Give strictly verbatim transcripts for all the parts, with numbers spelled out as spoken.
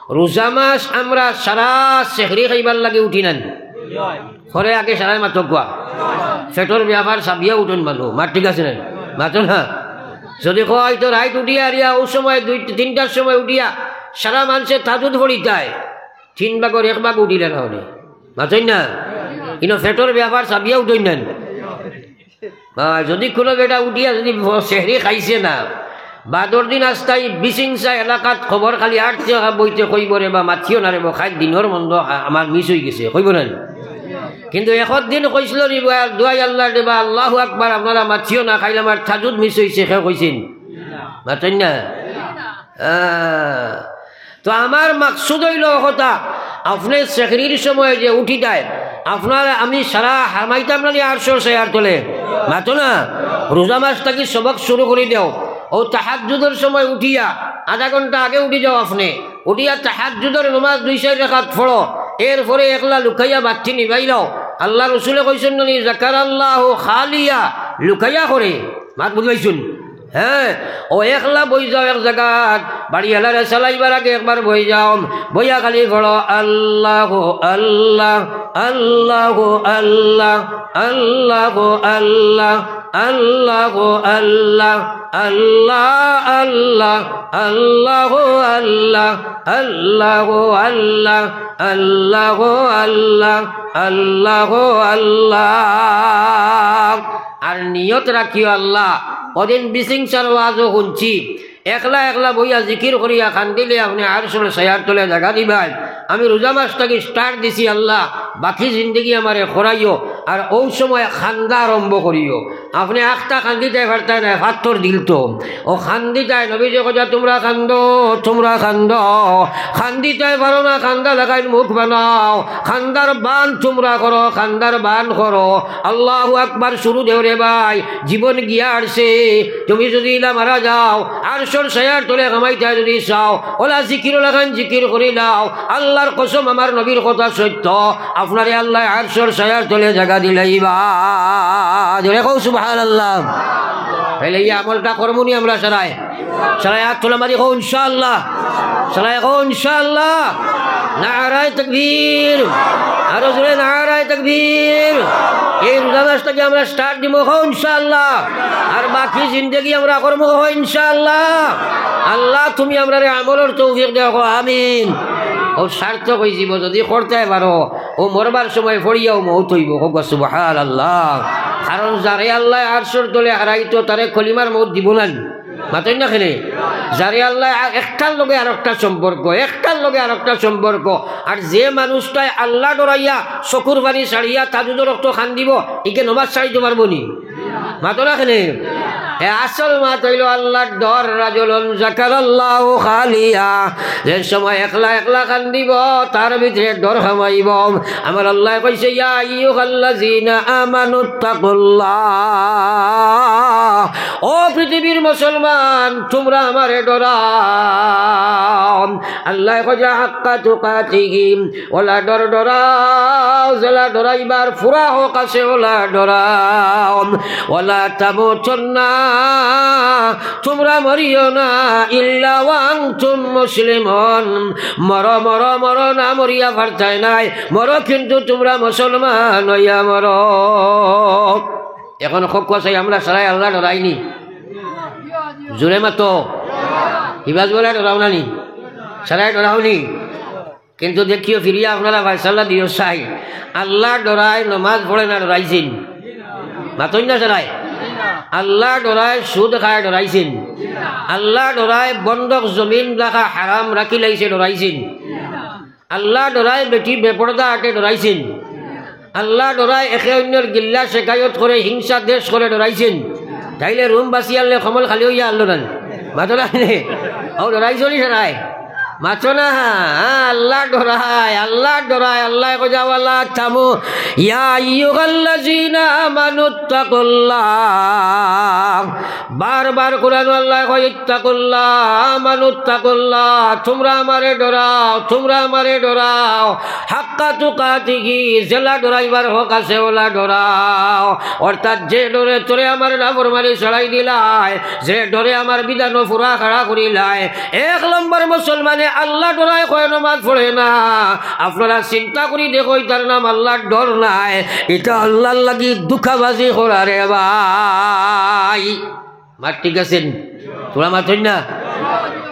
রোজা মাস আমরা সারা সেহরি খাইবার লাগি উঠি না নি? করে আগে সারায় মাতউক্কা। পেটর ব্যাপার চাবিয়া উঠইন মানুষ, মাত ঠিক আছে না? মাতো না। যদি কয় তো রাইত উঠিয়া আরিয়া অউ সময় দুই তিনটার সময় উঠিয়া সারা মানষে তাহাজ্জুদ পড়িতায়, তিন ভাগর এক ভাগ উঠিলা না অনে। মাতইন না? ইনো পেটর ব্যাপার চাবিয়া উঠইন না নি? আহ, যদি কুনু বেটা উঠিয়া যদি ভ-, সেহরি খাইছে না, বাদর দিন আস্তা ই বিশিংসা এলাকাত খবর খালি আটতে বইতে কইবো, "রে বা, মাতিও না রে বা, খাইল দিনর মন্দ আ-, আমার মিস অইগেছে", কইবো না নি? কিন্তু একর দিন কইছিল রে বা, দোয়াই আল্লাহ রে বা, "আল্লাহু আকবার, আপনারা মাতিও না, খাইল আমার তাহাজ্জুদ মিস অইছে", কেউ কইছে নি? মাতইন না? আহ, তো আমার মাকসুদ অইলো কথা, আপনে সেহরির সময় যে উঠিতায়, আপনারে আমি সারা হামাইতাম না নি আরশর ছায়ার তলে? মাতো না। রোজা মাস থাকি সবক শুরু করি দেও। অউ তাহাজ্জুদর সময় উঠিয়া আধা ঘন্টা আগে উঠি যাও আপনে। উঠিয়া তাহাজ্জুদর নমাজ দুই চাইর রাকাত পড়ো। এরপরে একলা লুকাইয়া বাত্তি নিবাইলাও। আল্লার রসুলে কইছইন না নি, "যাকারাল্লাহু খালিয়া", লুকাইয়া করে। মাত বুঝবাইছইন? হ্যাঁ, অউ একলা বই যাও এক জাগাত, বাড়িআলারে চালাইবার আগে একবার বই যাও, বইয়া খালি পড়ো, "আল্লাহু আল্লাহ, আল্লাহু আল্লাহ, আল্লাহু আল্লাহ, আল্লাহু আল্লাহ, আল্লাহ আল্লাহ, আল্লাহু আল্লাহ, আল্লাহু আল্লাহ, আল্লাহু আল্লাহ, আল্লাহু আল্লাহ।" আর নিয়ত রাখিও আল্লাহ, অদিন বিশিংসার ওয়াজও হুনছি, একলা একলা বইয়া জিকির করিয়া কান্দিলে আপনে আরশর ছায়ার তলে জাগা দিবায়। আমি রোজা মাস থাকি start দিছি আল্লাহ, বাকি জিন্দেগি আমারে খরাইও, আর অউ সময় কান্দা আরম্ভ করিও। আপনে আখতা কান্দিতায় পারতায় নায়, পাত্থর দিল তো। অউ কান্দিতায়, নবীজি কইতা, "তুমরা কান্দো, তুমরা কান্দো।" কান্দিতায় পারো না, কান্দা লাখাইন মুখ বানাও। কান্দার বান তুমরা করো, কান্দার বান করো। আল্লাহু আকবার শুরু দেও রে ভাই, জীবন গিয়া আরছে। তুমি যদি ইলা মারা যাও, আরশর ছায়ার তলে হামাইতায় যদি চাও, অলা জিকির লাখান জিকির করিলাও। আল্লার কসম, আমার নবীর কথা সত্য, আপনারে আল্লায় আরশর ছায়ার তলে জাগা দিলাইবা। জোরে কও সুবহানাল্লাহ। তাইলে ই আমলটা করমু নি আমরা সারায়? সারায় আত তুলা মারি কও ইনশাআল্লাহ। সারায় কও ইনশাআল্লাহ। নারায়ে তাকবীর। আরো জোরে নারায়ে তাকবীর। এই রোজা মাস থাকি আমরা start দিমু কও ইনশাআল্লাহ। আর বাকি জিন্দেগি আমরা করমু কও ইনশাআল্লাহ। আল্লাহ তুমি আমরারে আমলর তৌফিক দেও কও আমিন। অউ সার্থক অইযিবো যদি করতায় পারো। অউ মরবার সময় পড়িয়াও মউত অইবো। কও সুবহানাল্লাহ। কারণ যারে আল্লায় আরশর তলে হারাইতো তারে কলিমার মউত দিবো না নি? মাতইন না কেনে? যারে আল্লায় আ-, একটার লগে আরকটা সম্পর্ক, একটার লগে আরকটা সম্পর্ক। আর যে মানুষটায় আল্লা ডরাইয়া চকুর পানি ছাড়িয়া তাহাজ্জুদর অক্ত কান্দিবো, ইগে নমাজ ছাড়িতো পারবো নি? মাতো না কেনে? এ আসল মাত অইলো আল্লার ডর, রাজুলুন যাকারাল্লাহু খালিয়া। যে সময় একলা একলা কান্দিবো, তার ভিতরে ডর হামাইবো। আমার আল্লায় কইছে, "ইয়া আইয়ুহাল্লাযীনা আমানুত্তাকুল্লাহ।" ও পৃথিবীর মুসলমান, তুমরা আমারে ডরাও। আল্লায় কইছে, "হাক্কা তুকাতিহি", অলা ডর ডরাও, যেলা ডরাইবার পুরা হক আছে, অলা ডরাও। "ওয়ালা তামুতুন্না", তুমরা মরিও না, "ইল্লা ওয়া আনতুম মুসলিমুন", মরো, মরো, মরো, না মরিয়া পারতায় নায়, মরো কিন্তু তুমরা মুসলমান অইয়া মরো। এখন কউক্কা চাই, আমরা সারায় আল্লা ডরাইনি? জোরে মাতো। হিবাজ বলা ডরাও না নি? সারায় ডরাও নি? কিন্তু দেখিও ফিরিয়া আপনারা ফয়সালা দিও চাই। আল্লা ডরায়, নমাজ পড়ে না, ডরাইছইন? মাতইন না সারায়? আল্লা ডরায়, সুদ খায়, ডরাইছইন? আল্লা ডরায়, বন্ধক জমিন রাখা হারাম রাখিলাইছে, ডরাইছইন? আল্লা ডরায়, বেটি বেপর্দা আটে, ডরাইছইন? আল্লা ডরায়, একে অইন্যর গিল্লা শেকায়ত করে, হিংসা দেশ করে, ডরাইছইন? তাইলে রুম বাসি আনলে কমল খালি অইয়া আনলো না নি? মাতো না নি? অউ ডরাইছো নি সারায়? মাতো না, হ্যাঁ, আল্লা ডরায়, আল্লা ডরায়, আল্লায় কইছে, "ওয়ালা তামু-, ইয়া আইয়ুহাল্লাযীনা আমানুত্তাকুল্লাহ।" বারবার কুরআনো আল্লায় কয়, "ইত্তাকুল্লাহ, আমানুত্তাকুল্লাহ, তুমরা আমারে ডরাও, তুমরা আমারে ডরাও।" হাক্কা তুকাতিহি, যেলা ডরাইবার হক আছে, অলা ডরাও। অর্থাৎ যে ডরে তোরে আমার নাফরমানি ছাড়াই দিলায়, যে ডরে আমার বিধানো পুরা খাড়া করিলায়, এক নম্বর মুসলমানে আল্লাহ ডরায় কয় নমাজ পড়ে না। আপনারা চিন্তা করি দেখো, ইটার নাম আল্লাহর ডর নায়, ইটা আল্লাহর লাগি ধুকাবাজি করা রে ভাই। মাত ঠিক আছে নি? তোরা মাতইন না?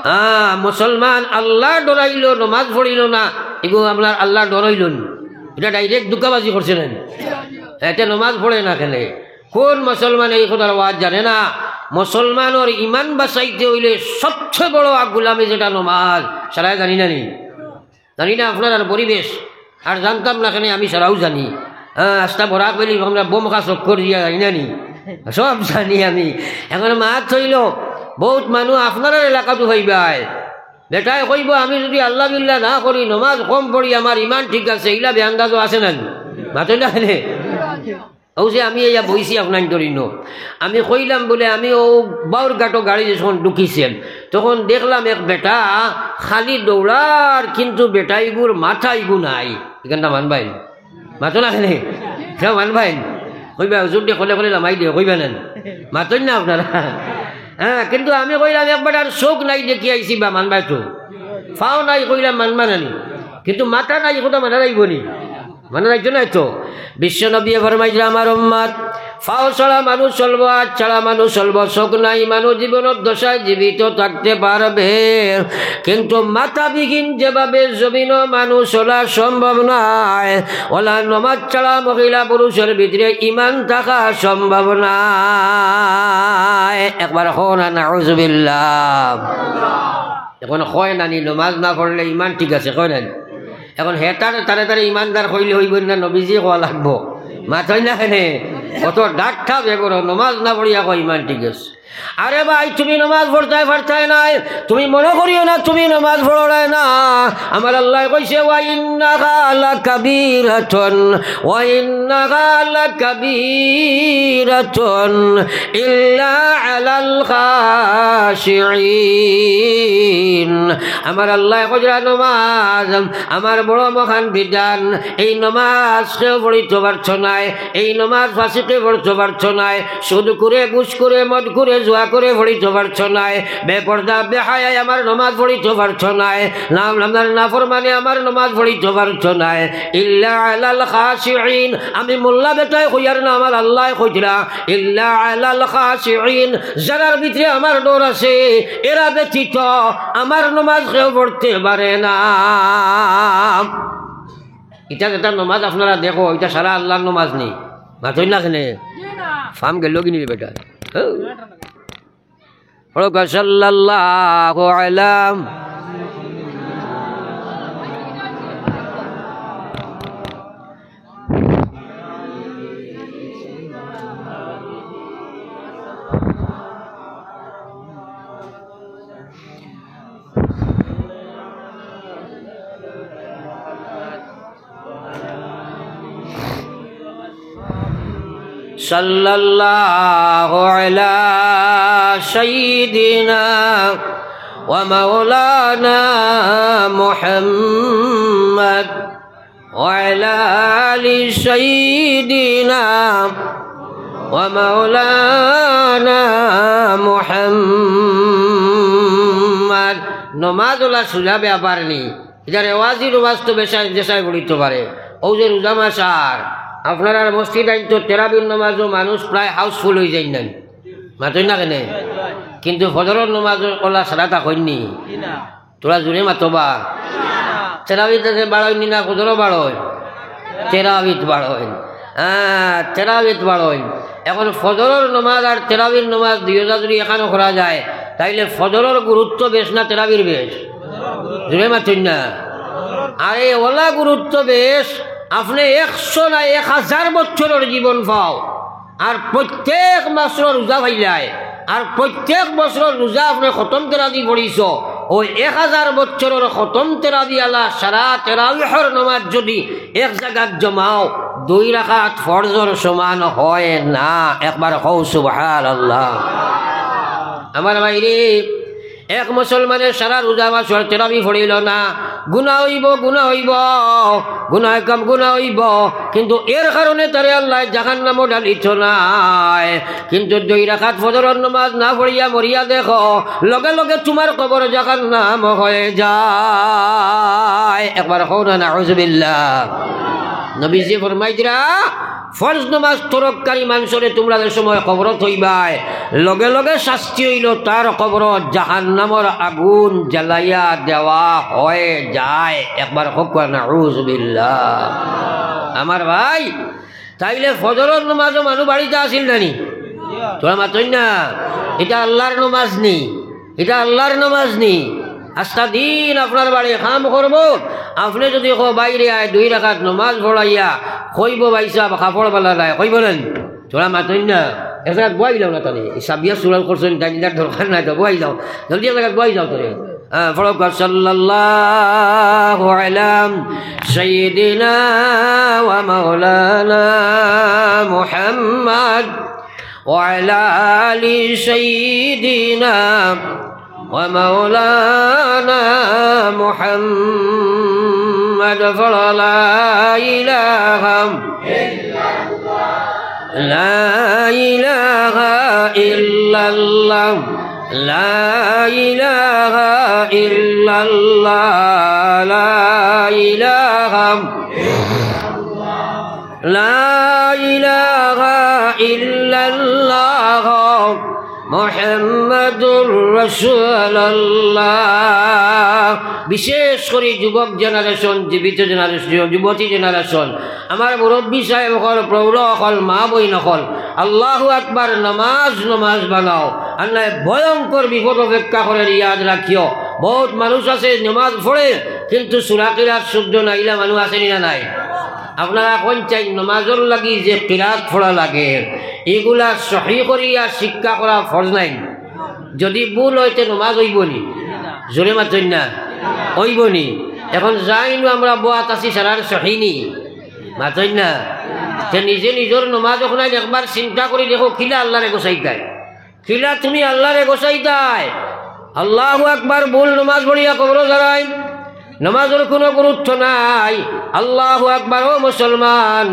হ্যাঁ, মুসলমান আল্লাহ ডরাইলো, নমাজ পড়িলো না, এগু আপনার আল্লাহ ডরাইলো নি? ইটা direct ধুকাবাজি করছে না নি? এতে নমাজ পড়ে না কেনে? কোন মুসলমানে এই কথার ওয়াজ জানে না? মুসলমানর ইমান বাঁচাইতে অইলে সবচেয়ে বড় গুলামি যেটা নমাজ, সারায় জানি না নি? জানি না আপনারার পরিবেশ, আর জানতাম না কেনে, আমি সারাও জানি। হ্যাঁ, আস্তা বরাক ভ্যালি আমরা বোমখা চক্কর দিয়া জানি না নি? সব জানি আমি। এখন মাত অইলো, বউত মানুষ আপনারার এলাকাত পাইবায়, বেটায় কইবো, "আমি যুদি আল্লাহ বিল্লাহ না করি, নমাজ কম পড়ি, আমার ইমান ঠিক আছে", ইলা বেআন্দাজও আছে না নি? মাতইন না কেনে? অউ যে আমি ইয়া বইছি আপনাইন ধরিনো, আমি কইলাম বুলে, আমি অউ বাউর ঘাটো গাড়ি যখন ঢুকিছেন, তখন দেখলাম এক বেটা খালি দৌড়ার, কিন্তু বেটা ইগুর মাথা ইগু নাই। ইখানটা মানবাইন? মাতো না কেনে? ইখান মানবাইন? কইবা, "হুজুর দে কলে কলে লামাই দে", কইবা না? মাতইন না আপনারা? হ্যাঁ, কিন্তু আমি কইলাম, "এক বেটার চোখ নাই, দেখি আইছি বা", মানবায় তো? পাও নাই কইলাম, মানবা না নি? কিন্তু মাথা নাই, কথা মানা যাইবো নি? মানে রাখছো না তো? বিশ্ব নবী ফরমাইছলা, "আমার উম্মত, পাও ছাড়া মানুষ চলবো, হাত ছাড়া মানুষ চলবো, চোখ নাই মানুষ জীবনর দশায় জীবিত থাকতে পারবে, কিন্তু মাথাবিহীন যেভাবে জমিনো মানুষ চলা সম্ভব নায়, অলা নমাজ ছাড়া মহিলা পুরুষর ভিতরে ইমান থাকা সম্ভব নায়।" একবার কও না, নাউজুবিল্লাহ। এখন কয় না নি, নমাজ না পড়লে ইমান ঠিক আছে, কয় না নি? এখন হেতারে তারে তারে ইমানদার কইলে অইবো না, নবীজি কওয়া লাগবো? মাতইন না কেনে? অত ডাকটা বেগর, নমাজ না পড়িয়া কয় ইমান ঠিক আছে। আরে ভাই, তুমি নমাজ পড়তায় পারতায় নায়, তুমি মনো করিও না তুমি নমাজ পড়রায় না। আমার আল্লায় কইছে, "ওয়া ইন্নাহা লাকাবীরাতুন, ওয়া ইন্নাহা লাকাবীরাতুন ইল্লা আলাল খাশিঈন।" আমার আল্লায় কইরা নমাজ আমার বড় মহান বিধান, এই নমাজ কেউ পড়িতো পারতো নায়, এই নমাজ ফাসিকে পড়িতো পারতো নায়, সুদ করে, ঘুষ করে, মদ করে, জুয়া করে পড়িতো পারতো নায়, বেপর্দা, বেহায়ায় আমার নমাজ পড়িতো পারতো নায়, নাম আপনার নাফরমানে আমার নমাজ পড়িতো পারতো নায়। ইল্লা আলাল খাশিঈন, আমি মোল্লা বেটায় কইয়ার না, আমার আল্লায় কইরা, ইল্লা আলাল খাশিঈন, যারার ভিতরে আমার ডর আছে, এরা ব্যতীত আমার নমাজ কেউ পড়তে পারে না। ইটা যেটা নমাজ আপনারা দেখো, ইটা সারা আল্লাহর নমাজ নি? মাতইন না কেনে? ফাম গেল কি নি বেটা? হ্যাঁ। পড়ো গো, সাল্লাল্লাহু আলা। صلى الله على سيدنا ومولانا محمد وعلى آل سيدنا ومولانا محمد। নমাজ অলা সুজা ব্যাপার নি। ইটা রেওয়াজি নমাজ তো বেশায়, যেশায় পড়িতো পারে। অউ যে রোজা মাস আর আপনারার মসজিদ আইন তো তেরাবির নমাজও মানুষ প্রায় housefull অইযাইন না নি? মাতইন না কেনে? কিন্তু ফজরর নমাজ অলা সারা থাকইন নি? তোরা জুরে মাতো বা। তেরাবিত আছে বারইন নি না ফজরও বারইন? তেরাবিত বারইন। হ্যাঁ, তেরাবিত বারইন। এখন ফজরর নমাজ আর তেরাবির নমাজ দুইওটা যুদি একখানো করা যায়, তাইলে ফজরর গুরুত্ব বেশ না তেরাবির বেশ? জুরে মাতইন না। আরে অলা গুরুত্ব বেশ, আপনে একশো না এক হাজার বছরর জীবন পাও, আর প্রত্যেক মাসর রোজা পাইলায়, আর প্রত্যেক বছরর রোজা আপনে খতম তেরাবি পড়িছো, অউ এক হাজার বছরর খতম তেরাবি আলা সারা তেরাবিহর নমাজ যুদি এক জাগাত জমাও, দুই রাকাত ফরজর সমান হয় না। একবার কও সুবহানাল্লাহ। আমার ভাইরে, এক মুসলমানে সারা রোজা মাসর তেরাবি পড়িল না, গুনা অইবো, গুনা অইবো, গুনা কাম গুনা অইবো, কিন্তু এর কারণে তারে আল্লায় জাহান্নামো ডালিতো নায়। কিন্তু দুই রাকাত ফজরর নমাজ না পড়িয়া মরিয়া দেখো, লগে লগে তুমার কবর জাহান্নাম হয়ে যায়। একবার কও না, নাউজুবিল্লাহ। নবীজি ফরমাইতরা, ফরজ নমাজ তরককারী মানষরে তুমরা যে সময় কবরো থইবায়, লগে লগে শাস্তি অইলো তার কবরো জাহান্নামর আগুন জ্বালাইয়া দেওয়া হয়ে যায়। একবার কউক্কা, নাউজুবিল্লাহ। আমার ভাই, তাইলে ফজরর নমাজও মানু বাড়িত আছিল না নি? তুমরা মাতইন না। ইটা আল্লার নমাজ নি, ইটা আল্লার নমাজ নি। আস্তা দিন আপনার বাড়ি কাম করবো, আপনে যুদি কও বাইরে আয় দুই রাকাত নমাজ পড়াইয়া, কইবো ভাইসাব কাপড় বালা নাই, কইবো না নি? তুমরা মাতইন না। এক জাগাত বওয়াই লাও না তানে, এই সাবিয়া সুরাল করছইন, তাইন ইতার দরকার নাই তো, বওয়াই লাও, জলদি এক জাগাত বওয়াই যাও তানে। হ্যাঁ, পড়ো, সাল্লাল্লাহু আলা সাইয়্যিদিনা ওয়া মাওলানা মুহাম্মদ ওয়া আলা আলি সাইয়্যিদিনা ওয়া মাওলানা মুহাম্মদ। পড়ো, লা ইলাহা, লা ইলাহা ইল্লাল্লাহ, لا إله إلا الله، لا إله، لا إله إلا الله، محمد رسول الله। বিশেষ করি যুবক জেনারেশন, জীবিত জেনারেশন, যুবতী জেনারেশন, আমার মুরব্বী সাহেব অকল, প্রৌঢ় অকল, মা বইন অকল, আল্লাহু আকবার, নমাজ নমাজ বানাও, আর নায় ভয়ঙ্কর বিপদ অপেক্ষা করের, ইয়াদ রাখিও। বউত মানুষ আছে নমাজ পড়ে, কিন্তু সুরা কিরাত শুদ্ধ নাইলা মানুষ আছে নি না নাই? আপনারা কইন চাইন নমাজর লাগি যে কিরাত পড়া লাগে, ইগুলা সহি করিয়া শিক্ষা করা ফরজ নায় নি? যুদি ভুল অয় তে নমাজ অইবো নি? জোরে মাতইন না, অইবো নি? এখন যাইনু আমরা বওয়াত আছি, সারার সহি নি? মাতইন না। তে নিজে নিজর নমাজ অখনাইন একবার চিন্তা করি দেখো, কিলা আল্লারে গোসাইতায়, কিলা তুমি আল্লারে গোসাইতায়। আল্লাহু আকবার, ভুল নমাজ পড়িয়া কবরো যারাইন, নমাজর কুনু গুরুত্ব নাই। আল্লাহু আকবার, ও মুসলমান,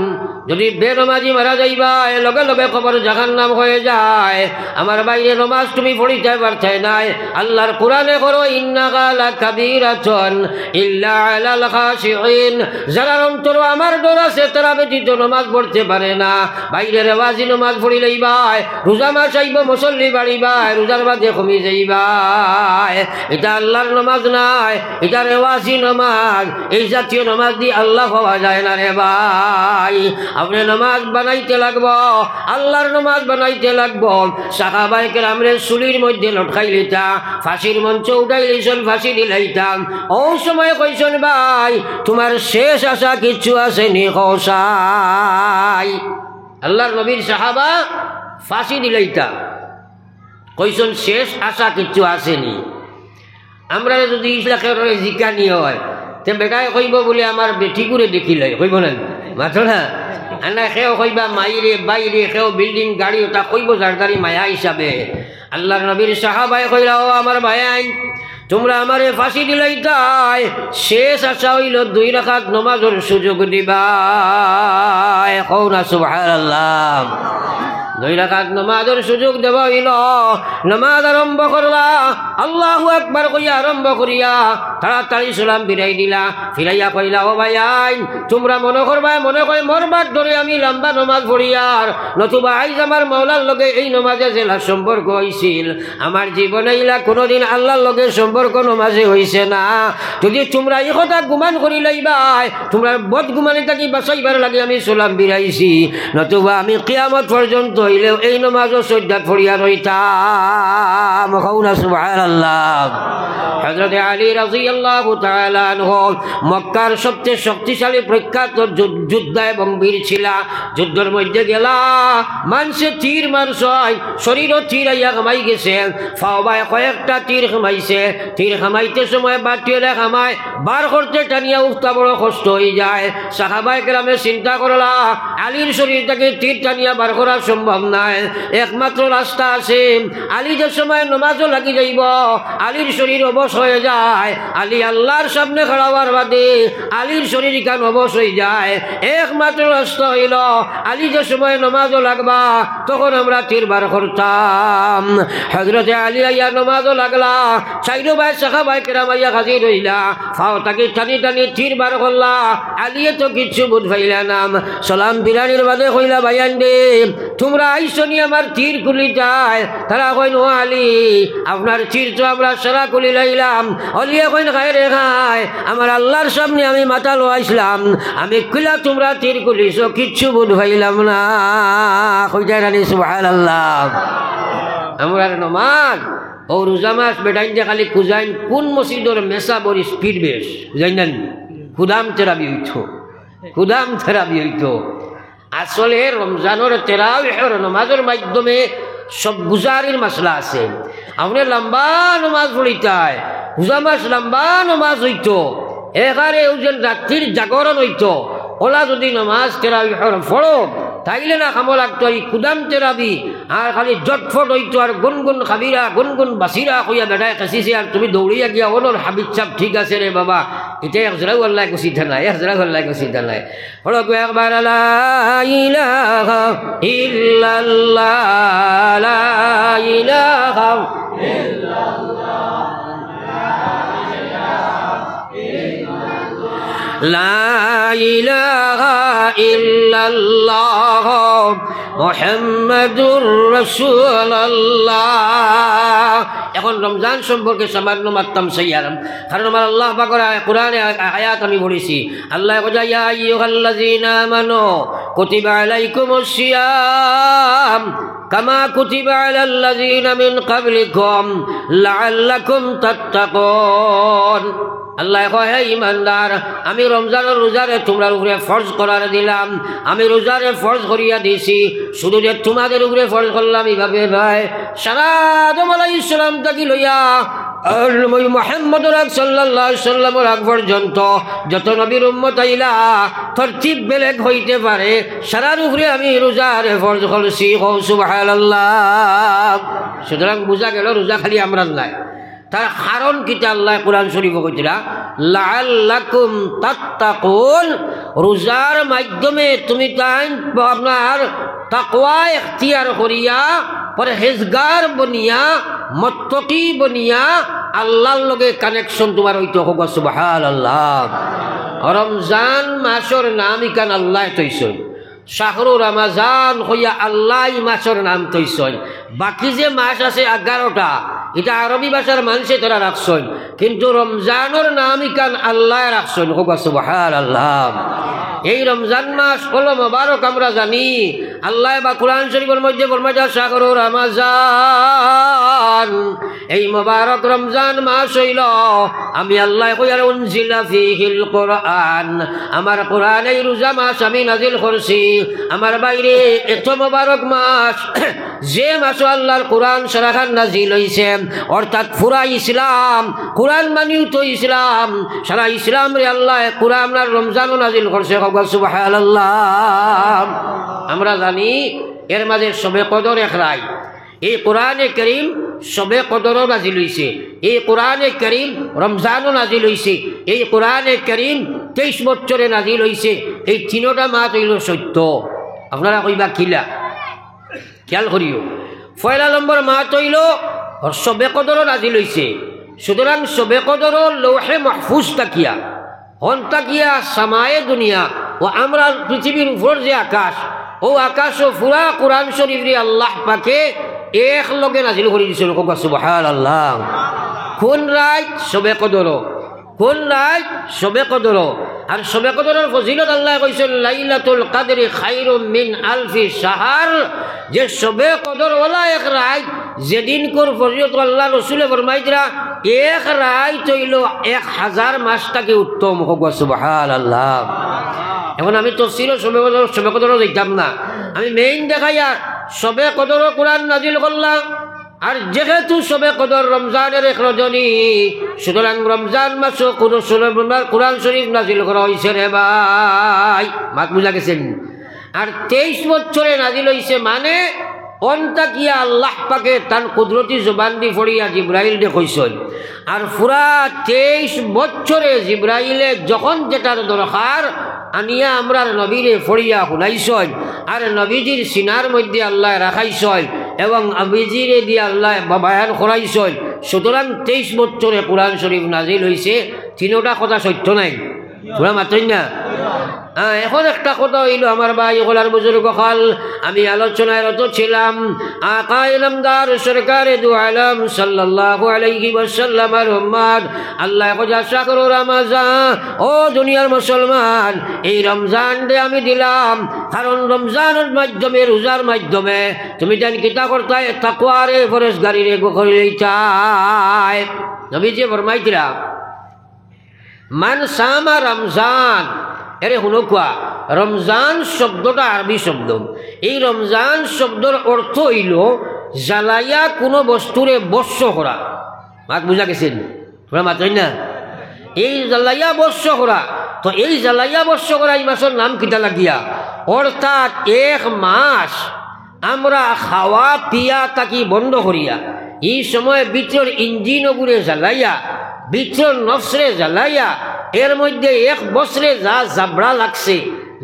যুদি বেনমাজি মারা যাইবায়, লগে লগে কবর জাহান্নাম হয়ে যায়। আমার ভাইরে, নমাজ তুমি পড়িতায় পারতায় নায়। আল্লার কোরআনে কয়, ইন্নাহা লাকাবীরাতুন ইল্লা আলাল খাশিঈন। যারার অন্তরো আমার ডর আছে, তারা ব্যতীত নমাজ পড়তে পারে না। ভাইরে, রেওয়াজি নমাজ পড়িলাইবায়, রোজা মাস আইবো, মুসল্লি বাড়িবায়, রোজার বাদে কমি যাইবায়। ইটা আল্লার নমাজ নায়, ইটা রেওয়াজি নমাজ। এই জাতীয় নমাজ দি আল্লা পাওয়া যায় না রে ভাই। আপনে নমাজ বানাইতে লাগবো, আল্লার নমাজ বানাইতে লাগবো। সাহাবায়ে কেরামরে চুলির মধ্যে লটকাইলিতা, ফাঁসির মঞ্চো উঠাইলিছইন, ফাঁসি দিলাইতা। অউ সময় কইছইন, ভাই, তুমার শেষ আশা কিচ্ছু আছে নি? কও চাই। আল্লার নবীর সাহাবা ফাঁসি দিলাইতা। কইছইন, শেষ আশা কিচ্ছু আছে নি? আমরারে যুদি ইসলা কেউরে জিকানি অয়, তে বেটায় কইবো বুলে, আমার বেটিগুরে দেখিলাইন, কইবো না? মাতো না। আর না, কেউ কইবা মাইরে, বাইরে, কেউ বিল্ডিং, গাড়ি, ওটা কইবো যার যারি মায়া হিসাবে। আল্লার নবীর সাহাবায় কইলা, ও আমার ভাইয়াইন, তুমরা আমারে ফাঁসি দিলাইতায়, শেষ আশা অইলো দুই রাকাত নমাজর সুযোগ দিবায়। কও না সুবহানাল্লাহ। দুই রাকাত নমাজর সুযোগ দেওয়া অইলো, নমাজ আরম্ভ করলা, আল্লাহু আকবার কইয়া আরম্ভ করিয়া তাড়াতাড়ি সালাম ফিরাই দিলা। ফিরাইয়া কইলা, ও ভাইয়াইন, তুমরা মনো করবায়, মনো কয় মরবার ডরে আমি লম্বা নমাজ পড়িয়ার, নতুবা আইজ আমার মাওলার লগে এই নমাজে যেলা সম্পর্ক অইছিল, আমার জীবনে ইলা কুনুদিন আল্লার লগে সম্পর্ক নমাজে অইছে না। যুদি তুমরা ই কথা গুমান করিলাইবায়, তুমরার বদগুমানি থাকি বাঁচাইবার লাগি আমি সালাম ফিরাইছি, নতুবা আমি কিয়ামত পর্যন্ত অইলেও এই নমাজও সইজ্জাত পড়িয়া রইতাম। কও না সুবহানাল্লাহ। হযরতে আলী রাদিয়াল্লাহু তাআলা আনহু মক্কার সবচেয়ে শক্তিশালী প্রখ্যাত যু-, যোদ্ধা এবং বীর ছিলা। যুদ্ধর মধ্যে গেলা, মানষে তীর মারছইন, শরীরো তীর আইয়া কামাই গেছে, ফাও বায় কয়েকটা তীর কামাইছে, তীর কামাইতে সময় বাটিওলে কামায়, বার করতে টানিয়া উঠতা বড় কষ্ট অইযায়। সাহাবায়ে কেরামে চিন্তা করলা, আলীর শরীর থাকি তীর টানিয়া বার করা সম্ভব নাই। একমাত্র রাস্তা আছে, আলী যে সময় নমাজও লাগি যাইব, আলীর শরীর অবশ হয়ে যায়। আলী আল্লাহর সামনে খাড়া অওয়ার বাদে আলীর শরীর ইখান অবশ হয়ে যায়। একমাত্র রাস্তা হইল, আলী যে সময় নমাজও লাগবা, তখন আমরা তীর বার করতাম। হযরতে আলী আইয়া নমাজও লাগলা, চাইরো ভাই সাহাবায়ে কেরাম আইয়া হাজির হইলা, ফাও থাকি টানি টানি তীর বার করলা। আলীয়ে তো কিচ্ছু বুঝ পাইলা না। সালাম ফিরানির বাদে কইলা, "ভাইয়াইন রে, তুমরা আইছো নি আমার তীর খুলিতায়?" তারা কইন, "ও আলী, আপনার তীর তো আমরা সারা খুলি লাইলাম।" আলীয়ে কইন, "হায় রে হায়, আমার আল্লাহর সামনে আমি মাতালো আইছলাম, আমি কিলা তুমরা তীর খুলিছো, কিচ্ছু বুঝ পাইলাম না।" কইতায় নানি সুবহানাল্লাহ। আমরার নমাজ, ও রোজা মাস বেটাইন যে খালি খুজাইন কোন মসজিদর মেসাবর speed বেশ, বুঝাইন না নি? খুদাম তেরাবি হইতো, খুদাম তেরাবি হইতো। আসলে রমজানর তেরাবিহর নমাজর মাধ্যমে সব গুজারির মাসলা আছে। আপনে লম্বা নমাজ পড়িতায়, রোজা মাস লম্বা নমাজ হইতো। এখানে ওই যে রাত্রির জাগরণ হইতো, ওলা যদি নমাজ তেরাবিহর পড়ো, তাইলে না কামো লাগতো এই খুদাম তেরাবি, আর খালি জটফট হইতো আর গুনগুন খাবিরা, গুনগুন বাসিরা কইয়া বেটায় খেসিছে, আর তুমি দৌড়িয়া গিয়া ওনর হাবিব সাব ঠিক আছে রে বাবা, ইটা এক জোড়াও আল্লাহ খুশি থানায়, এক জোড়াও আল্লাহ খুশি থানায়। পড়ো গো একবার, লা ইলাহা ইল্লাল্লাহ, লা ইলাহা ইল্লাল্লাহ, লা ইলাহা ইল্লাল্লাহ, মুহাম্মাদুর রাসূলুল্লাহ। এখন রমজান সম্পর্কে সামান্য মাততাম চাইয়ার, কারণ আমার আল্লাহ পাকর আয়-, কোরআনে আয়-, আয়াত আমি পড়ছি। আল্লাহ কইয়া, "ইয়া আইয়ুহাল্লাযীনা আমানু কুতিবা আলাইকুমুস সিয়াম কামা কুতিবা আলাল্লাযীনা মিন ক্বাবলিকুম লাআল্লাকুম তাত্তাকুন।" আল্লাহ কয়, "হে ইমানদার, আমি রমজানর রোজারে তুমরার উপরে ফরজ করার দিলাম, আমি রোজারে ফরজ করিয়া দিছি, শুধু যে তোমাদের উপরে ফরজ করলাম এইভাবে নয়, সারা আদম আলাইহিস সালাম থাকি লইয়া আর নবী মুহাম্মদুর আগ সাল্লাল্লাহু আলাইহি সাল্লামর আগ পর্যন্ত যত নবীর উম্মত আইলা, তরতিব বেলেগ হইতে পারে, সারার উপরে আমি রোজারে ফরজ করছি।" কও সুবহানাল্লাহ। সুতরাং বুঝা গেল রোজা খালি আমরার নায়। তার কারণ কিতা? আল্লাহ কোরআন শরীফো কইতরা, "লাআল্লাকুম তাত্তাকুন", রোজার মাধ্যমে তুমি তাইন আপনার তাকওয়া এখতিয়ার করিয়া, পরহেজগার বনিয়া, মুত্তাকি বনিয়া, আল্লাহর লগে connection তোমার হইতো। কও সুবহানাল্লাহ। রমজান মাসর নাম ইখান আল্লাহ থইছইন। শাহরু রমাজান কইয়া আল্লাহ ই মাসর নাম থইছইন। বাকি যে মাস আছে এগারোটা, ইটা আরবি ভাষার মানষে তারা রাখছইন, কিন্তু রমজানর নাম ইখান আল্লাহ রাখছইন। কও সুবহানাল্লাহ। এই রমজান মাস হলো মোবারক, আমরা জানি। আল্লাহ বা কোরআন শরীফর মধ্যে ফরমাইতা, "শাহরু রমাজান", এই মোবারক রমজান মাস হইল, আমি আল্লাহ কইয়ার, "উনজিলা ফিহিল কোরআন", আমার কোরআন এই রোজা মাস আমি নাজিল করছি। আমার ভাইরে, এত মোবারক মাস, যে মাসো আল্লাহর কোরআন সারাখান নাজিল হইছে, অর্থাৎ পুরা ইসলাম, কোরআন মানিউ তো ইসলাম, সারা ইসলামরে আল্লাহ কোরআন আর রমজানও নাজিল করছে। কও সুবহানাল্লাহ। আমরা জানি এর মাঝে শবে কদর এক রাইত। এই কোরআনে করিম শবে কদরও নাজিল হইছে, এই কোরআনে করিম রমজানও নাজিল হইছে, এই কোরআনে করিম তেইশ বছরে নাজিল হইছে। এই তিনোটা মাত হইল সত্য। আপনারা কইবা কিলা? খেয়াল করিও, পয়লা নম্বর মাত হইল শবে কদরও নাজিল হইছে। সুতরাং শবে কদরও লৌহে মাহফুজ থাকিয়া, হন থাকিয়া সামায়ে দুনিয়া ও আমরা পৃথিবীর উপর যে আকাশ, ও আকাশও পুরা কোরআন শরীফরে আল্লাহ পাকে এক লগে নাজিল করি দিছইন। কও সুবহানাল্লাহ। কোন রাইত? শবে কদরও। কোন রাইত? শবে কদরও। আর শবে কদরর ফজিলত আল্লাহ কইছইন, "লাইলাতুল কাদরি খায়রুম মিন আলফি শাহর", যে শবে কদর ওলা এক রাইত, যেদিনকুর ফজিলত আল্লাহ রসুলে ফরমাইতরা, এক রাইত হইল এক হাজার মাস থাকি উত্তম। কও সুবহানাল্লাহ। এখন আমি তফসিরও শবে কদর, শবে কদরও যাইতাম না, আমি মেইন দেখাইয়ার শবে কদরও কোরআন নাজিল করলাম। আর যেহেতু শবে কদর রমজানের এক রজনী, সুতরাং রমজান মাসও কোনো শবে কদর কোরআন শরীফ নাজিল করা হইছে রে ভাই। মাত বুঝা গেছে নি? আর তেইশ বছরে নাজিল হইছে, মানে অন থাকিয়া আল্লাহ পাকে তান কুদরতি জবান দি পড়িয়া জিব্রাইলরে কইছইন। আর পুরা তেইশ বছরে জিব্রাইলে যখন যেটার দরকার আনিয়া আমরার নবীরে পড়িয়া হুনাইছইন, আর নবীজির সিনার মধ্যে আল্লায় রাখাইছইন এবং নবীজিরে দিয়া আল্লায় বা-, বয়ান করাইছইন। সুতরাং তেইশ বছরে কোরআন শরীফ নাজিল অইছে, তিনোটা কথা সত্য নায়? পুরা মাতইন না? হ্যাঁ, এখন একটা কথা অইলো, আমার ভাই অকল আর বুজুর্গ অকল, আমি আলোচনায় রত ছিলাম, আকায়ে নামদার সরকারে দু আলম সাল্লাল্লাহু আলাইহি ওয়াসাল্লামর উম্মত, আল্লায় কইন, "শাহরু রমাজান, ও দুনিয়ার মুসলমান, এই রমজানরে আমি দিলাম, কারণ রমজানর মাধ্যমে, রোজার মাধ্যমে তুমি যেন কিতা করতায়, তাকওয়ারে, পরহেজগারিরে গো করি লইতায়।" নবীজিয়ে ফরমাইতরা, "মান সামা রমজান।" এরে হুনউক্কা, রমজান শব্দটা আরবি শব্দ। এই রমজান শব্দর অর্থ অইলো জ্বালাইয়া কুনু বস্তুরে ভস্ম করা। মাত বুজা গেছেনি? পুরা মাতইন না? এই জ্বালাইয়া ভস্ম করা। তো এই জ্বালাইয়া ভস্ম করা এই মাসর নাম কিতা লাগিয়া? অর্থাৎ এক মাস আমরা খাওয়া পিয়া থাকি বন্ধ করিয়া, ই সময় ভিতরর ইঞ্জিন অগুরে জ্বালাইয়া, ভিতরর নফসরে জ্বালাইয়া, এর মধ্যে এক বছরে যা জাবড়া লাগছে,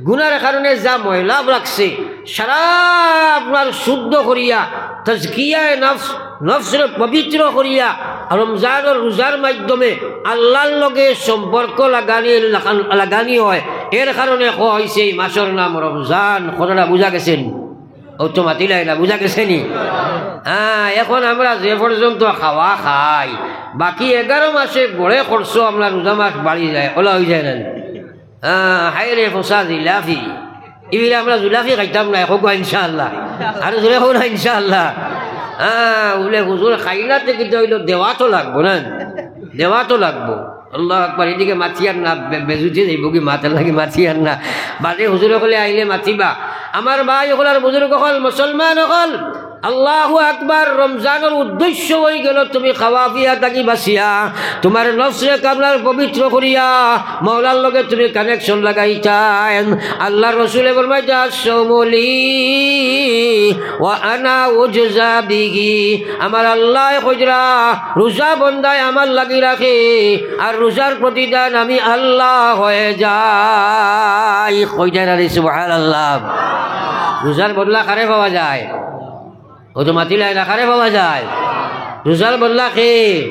গুনার কারণে যা ময়লা লাগছে, সারা আপনার শুদ্ধ করিয়া, তাজকিয়ায়ে নফস, নফসরে পবিত্র করিয়া, রমজানর রোজার মাধ্যমে আল্লাহর লগে সম্পর্ক লাগানি, লাগান-, লাগানি হয়। এর কারণে কওয়া অইছে এই মাসর নাম রমজান। কথাটা বুজা গেছেনি? অউ তো মাতিলায় না, বুজা গেছেনি? হ্যাঁ, এখন আমরা যে পর্যন্ত খাওয়া খাই, বাকি এগারো মাসে গড়ে খরচ আমরা রোজা মাস বাড়ি যায়, অলা অইযায় না নি? হ্যাঁ, হায় রে ফসা জিলাফি, ইবিরে আমরা জুলাফি খাইতাম না, কউক্কা ইনশাআল্লাহ। আরো জোরে কউক্কা ইনশাআল্লাহ। হ্যাঁ, বুলে হুজুর খাইলাতে কিতা অইলো, দেওয়া তো লাগবো না, দেওয়া তো লাগবো। আল্লাহু আকবার, এদিকে মাতিয়ার না, বে-, বেজুতি যাইবোগি, মাতার লাগি মাতিয়ার না। বাদে হুজুর অকলে আইলে মাতিবা। আমার ভাই অকল আর বুজুর্গ অকল, মুসলমান অকল, আল্লাহু আকবার, রমজানর উদ্দেশ্য অইগেলো তুমি খাওয়া পিয়া থাকি বাঁচিয়া, তুমার নফসরে কামলার পবিত্র করিয়া, মাওলার লগে তুমি connection লাগাইতায়। আল্লাহর রসুলে ফরমাইতা, "আস-সাওমু লি ওয়া আনা উজজা বিহি।" আমার আল্লায় কইরা, রোজা বন্দায় আমার লাগি রাখে, আর রোজার প্রতিদান আমি আল্লাহ হয়ে যাই। কইরা না রে সুবহানাল্লাহ। রোজার বদলা কারে পাওয়া যায়? অউ তো মাতিলায় না, কারে পাওয়া যায়? রোজার বদলা কে?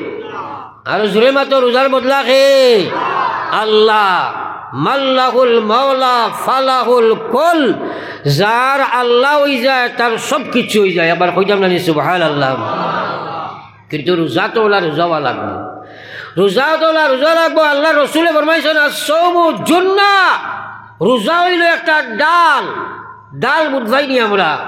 আরো জোরে মাতো, রোজার বদলা কে? আল্লাহ। মাল্লাহুল মাওলা ফালাহুল কুল। যার আল্লাহ অইযায়, তার সব কিছু অইযায়। আবার কইতাম না নি সুবহানাল্লাহ। কিন্তু রোজা তো অলা রোজা অওয়া লাগবো, রোজা তো অলা রোজা লাগবো। আল্লাহর রসুলে ফরমাইছইন, "আস-সাওমু জুন্নাহ।" রোজা অইলো একটা ঢাল। ঢাল বুঝাইনি আমরা,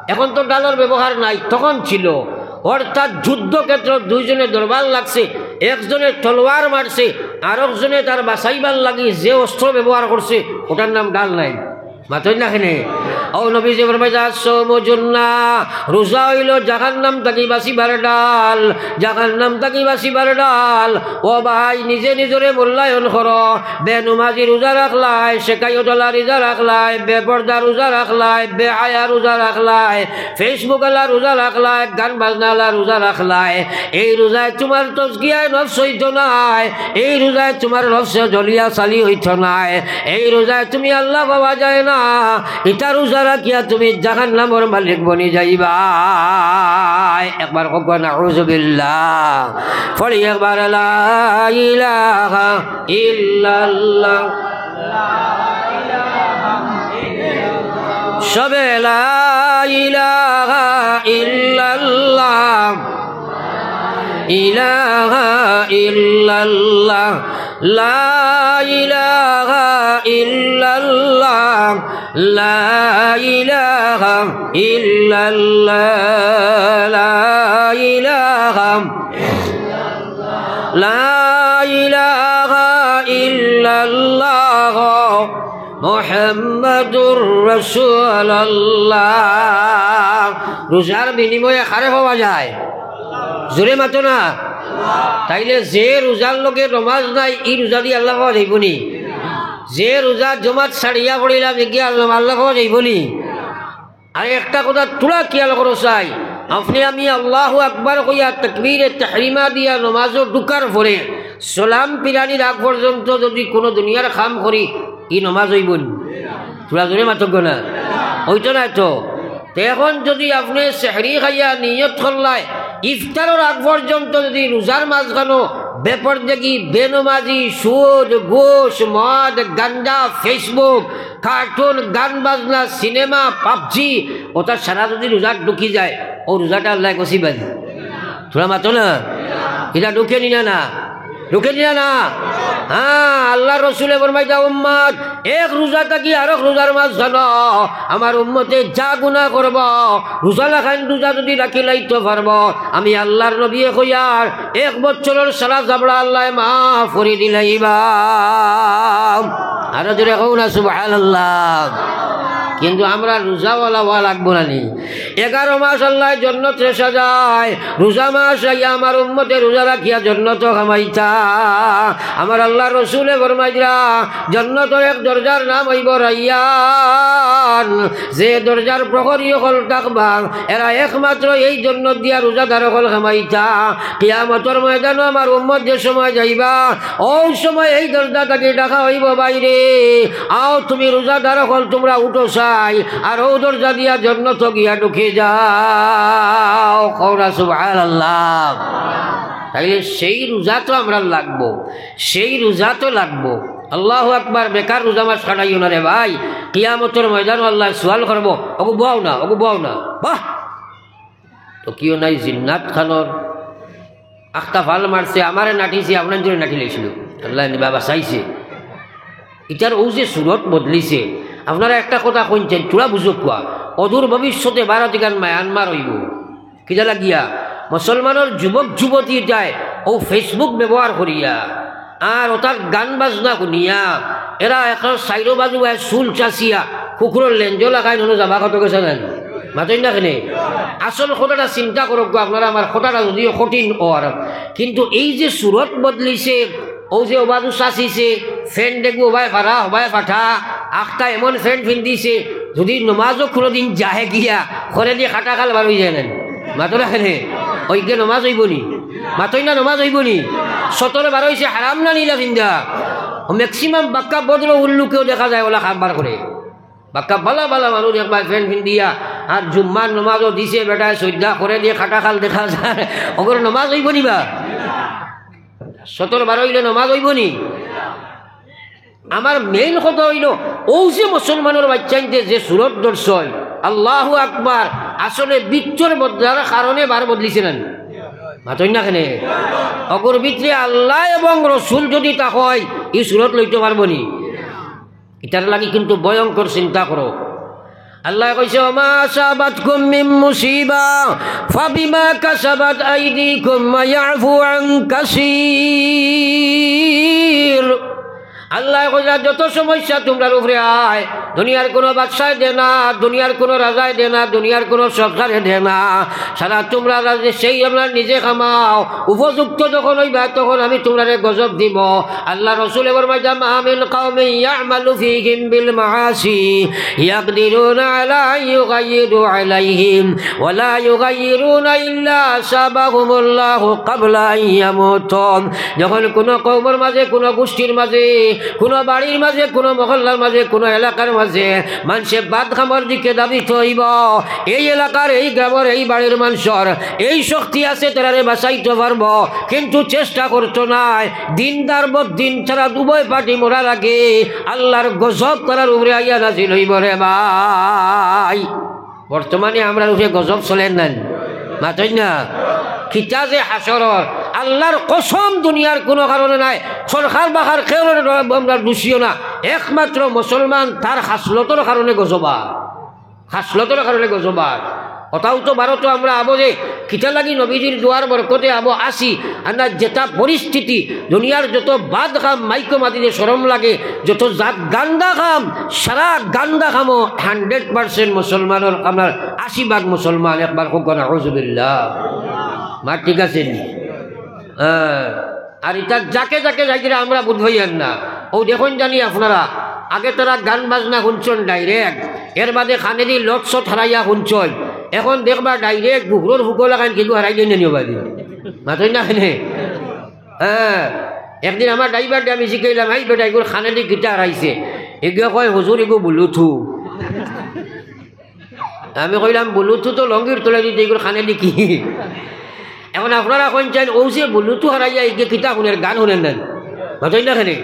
এখন তো ঢালর ব্যবহার নাই, তখন ছিল। অর্থাৎ যুদ্ধক্ষেত্রো দুইজনে দরবার লাগছে, একজনে তলোয়ার মারছে, আরকজনে তার বাঁচাইবার লাগি যে অস্ত্র ব্যবহার করছে, অটার নাম ঢাল নায়। মাতইন না কেনে? অউ নবীজিয়ে ফরমাইতা, "আস-সাওমু জুন্নাহ।" রোজা অইলো জাহান্নাম থাকি বাঁচিবার ঢাল, জাহান্নাম থাকি বাঁচিবার ঢাল। ও ভাই, নিজে নিজরে মূল্যায়ন করো। বেনমাজি রোজা রাখলায়, শেখাইয়তআলা রোজা রাখলায়, বেপর্দা রোজা রাখলায়, বেহায়া রোজা রাখলায়, Facebook আলা রোজা রাখলায়, গান বাজনা আলা রোজা রাখলায়। এই রোজায় তুমার তজকিয়ায়ে নফস অইতো নায়, এই রোজায় তুমার নফসে জ্বলিয়া ছালি অইতো নায়, এই রোজায় তুমি আল্লাহ পাওয়া যায় না। ইতা রোজা রাখিয়া তুমি জাহান্নামর মালিক বনি যাইবায়। একবার কউক্কা, নাউজুবিল্লাহ। পড়ি একবার, লা ইলাহা ইল্লাল্লাহ। সবে লা ইলাহা ইল্লাল্লাহ, ইলাহা ইল্লাল্লাহ, লা ইলাহা ইল্লাল্লাহ, লা ইলাহা ইল্লাল্লাহ, লা ইলাহা লা ইলাহা ইল্লাল্লাহ মুহাম্মাদুর রাসূলুল্লাহ। রোজার বিনিময়ে কারে পাওয়া যায়? জোরে মাতো না। তাইলে যে রোজার লগে নমাজ নাই, ই রোজা দি আল্লাহ পাওয়া যাইবো নি? যে রোজা জমাত ছাড়িয়া পড়িলাম, ইগিয়ে আল্লাহ, আল্লাহ পাওয়া যাইবো নি? আর একটা কথা থুড়া খিয়াল করো চাই, আপনে আমি আল্লাহু আকবার কইয়া তাকবীরে তাহরিমা দিয়া নমাজো ঢুকার পরে সালাম ফিরানির আগ পর্যন্ত যুদি কুনু দুনিয়ার কাম করি, ই নমাজ অইবো নি? থুড়া জোরে মাতউক্কা না, অইতো নায় তো। তে এখন যুদি আপনে সেহরি খাইয়া নিয়ত করলায়, ইফতারর আগ পর্যন্ত যুদি রোজার মাঝখানো বেপরদেগি, বেনমাজি, সুদ, ঘুষ, মদ, গাঞ্জা, Facebook, কার্টুন, গান বাজনা, সিনেমা, পাবজি, অতা সারা যুদি রোজাত ঢুকি যায়, অউ রোজাটা আল্লায় গছিবা নি? থুড়া মাতো না, ইটা ঢুকে নি না, না? ঢুকে নি না, না? হ্যাঁ, আল্লার রসুলে ফরমাইতা, "উম্মত, এক রোজা থাকি আরক রোজার মাঝখানো আমার উম্মতে যা গুনা করবো, রোজা লাখান রোজা যুদি রাখিলাইতো পারবো, আমি আল্লার নবীয়ে কইয়ার এক বছরর সারা জাবড়া আল্লায় মাফ করি দিলাইবা।" আরো জোরে কও না, সুবহানাল্লাহ। কিন্তু আমরা রোজাওয়ালা অওয়া লাগবো না নি? এগারো মাস আল্লায় জন্নতরে সাজায়, রোজা মাস আইয়া আমার উম্মতে রোজা রাখিয়া জন্নতো কামাইতা। আমার আল্লার রসুলে ফরমাইরা, জন্নতর এক দরজার নাম অইবো রাইয়ান। যে দরজার প্রহরী অকল থাকবা, এরা একমাত্র এই জন্নত দিয়া রোজাদার অকল কামাইতা। কিয়ামতর ময়দানো আমার উম্মত যে সময় যাইবা, অউ সময় এই দরজা থাকি ডাকা অইবো, "বাইরে আও, তুমি রোজাদার অকল, তুমরা উঠো চাই, আর অউ দরজা দিয়া জন্নতো গিয়া ঢুকি যাও।" কও না সুবহানাল্লাহ। তাইলে সেই রোজা তো আমরার লাগবো, সেই রোজা তো লাগবো। আল্লাহু আকবার, বেকার রোজা মাস কাটাইও না রে ভাই। কিয়ামতর ময়দানো আল্লায় সুয়াল করবো, "ওগো বও না, ওগো বও না।" বাহ, তো কিও নাই জিন্নাত খানোর। আখতা ফাল মারছে, আমারে নাটিছে, আপনাইনতরে নাটিলাইছিল। আল্লায় নি বাবা চাইছে। ইটার অউ যে সুরত বদলিছে, আপনারা একটা কথা কইন চাইন, থুড়া বুঝউক্কা। অদূর ভবিষ্যতে ভারত ইখান মায়ানমার অইবো। কিতা লাগিয়া? মুসলমানর যুবক যুবতী এটায় অউ Facebook ব্যবহার করিয়া আর অতার গান বাজনা হুনিয়া এরা এখন সাইরো বাজু বায় চুল চাচিয়া কুকুরর লেঞ্জ লাখাইন, অনো যাবা কত গেছে জানি। মাতইন না কেনে? আসল কথাটা চিন্তা করউক্কা আপনারা, আমার কথাটা যদিও কঠিন অর, কিন্তু এই যে সুরত বদলিছে, অউ যে অবাজু চাচিছে, ফেন্ট দেখবো অবায় ফাড়া, অবায় ফাটা, আখতা এমন ফেন্ট ফিন্দিছে, যুদি নমাজো কুনুদিন যায় গিয়া, খরেদি কাটা খাল বার অই যায় না। মাতো না কেনে? অউগি নমাজ অইবো নি? মাতইন না, নমাজ অইবো নি? সতর বার অইছে, হারাম না নি ইলা ফিন্দা? অউ maximum বাক্কা ভদ্র উল্লুকেও দেখা যায় অলা কাম বার করে। বাক্কা ভালা ভালা মানুষ একবার ফেন্ট ফিন্দিয়া আর জুম্মার নমাজও দিছে বেটায় সইজদা, খরেদি কাটা খাল দেখা যায়। অগুর নমাজ অইবো নি বা? সতর বার অইলে নমাজ অইবো নি? আমার main কথা অইলো, অউ যে মুসলমানর বাইচ্চাইন্তে যে সুরত ধরছইন, আল্লাহু আকবার, আসলে ভিতর বদলার কারণে বার বদলিছে না নি? মাতইন না কেনে? অগুর ভিতরে আল্লাহ এবং রসুল যুদি থাকইন, ই সুরত লইতো পারবো নি? ইটার লাগি কিন্তু ভয়ঙ্কর চিন্তা করো। আল্লায় কইছে, "ওমা আসাবাতকুম মিন মুসিবা ফাবিমা কাসাবাত আইদিকুম ওয়া ইয়াফু আন কাসীর।" আল্লায় কইলা, "যত সমস্যা তুমরার উপরে আয়, দুনিয়ার কুনু বাদশায় দেয় না, দুনিয়ার কুনু রাজায় দেয় না, দুনিয়ার কুনু সরকারে দেয় না, সারা তুমরা রাজে সেই আমরা নিজে কামাও, উপযুক্ত যখন অইবা তখন আমি তুমরারে গজব দিমু।" আল্লার রসুলে ফরমাইতা, "মা মিন কওমিন ইয়ামালু ফীহিম বিল মাআসি ইয়াকদিরুনা আলা আন ইউগাইয়িরু আলাইহিম ওয়া লা ইউগাইয়িরুনা ইল্লা আসাবাহুমুল্লাহু ক্বাবলা আন ইয়ামুতু।" যখন কুনু কওমর মাঝে, কুনু গোষ্ঠীর মাঝে, কুনু বাড়ির মাঝে, কুনু মহল্লার মাঝে, কুনু এলাকার মাঝে মানষে বাদ কামর দিকে ধাবিত অইবো, এই এলাকার, এই গ্রামর, এই বাড়ির মানষর এই শক্তি আছে, তারারে বাঁচাইতো পারবো, কিন্তু চেষ্টা করতো নায়। দিনদার বদ দিন তারা উভয় পার্টি মরার আগে আল্লার গজব তারার উপরে আইয়া নাজিল অইবো রে ভাই। বর্তমানে আমরার উপরে গজব চলের না নি? মাতইন না। কিতা যে হাশরর, আল্লার কসম দুনিয়ার কুনু কারণে নায়, সরকার বাকার কেউরে আমরা দুষিও না, একমাত্র মুসলমান তার খাসলতর কারণে গজবা। খাসলতর কারণে গজবার। অতাউ তো ভারতো আমরা আবো যে, কিতা লাগি নবীজির দোয়ার বরকতে আবো আছি, আর না যেটা পরিস্থিতি, দুনিয়ার যত বাদ কাম মাইকো মাতিতে শরম লাগে, যত জাত গান্দা কাম, সারা গান্দা কামও hundred percent মুসলমানর, আপনার আশি ভাগ মুসলমান, একবার কউক্কা নাউজুবিল্লাহ। মাত ঠিক আছে নি? হ্যাঁ। আর ইতা যাকে যাকে যাইরা আমরা বুঝ পাইয়ার না। অউ দেখইন জানি আপনারা, আগে তারা গান বাজনা হুনছইন direct, এর বাদে কানেদি লটসট হারাইয়া হুনছইন। এখন দেখবা direct গুহুরর ফুকো লাখান কিন্তু হারাই দেন নিও বাদে। মাতইন না কেনে? হ্যাঁ, একদিন আমার ড্রাইভাররে আমি জিকাইলাম, "এই বেটা, ইগুর কানেদি কিতা হারাইছে?" ইগু কয়, "হুজুর, ইগু Bluetooth।" আমি কইলাম, "Bluetooth তো লঙ্গির তলে দিতে, ইগুর কানেদি কি?" এখন আপনারা কইন চাইন, "অউ যে Bluetooth হারাইয়া ইগে কিতা হুনের, গান হুনের না?" মাতইন না কেনে?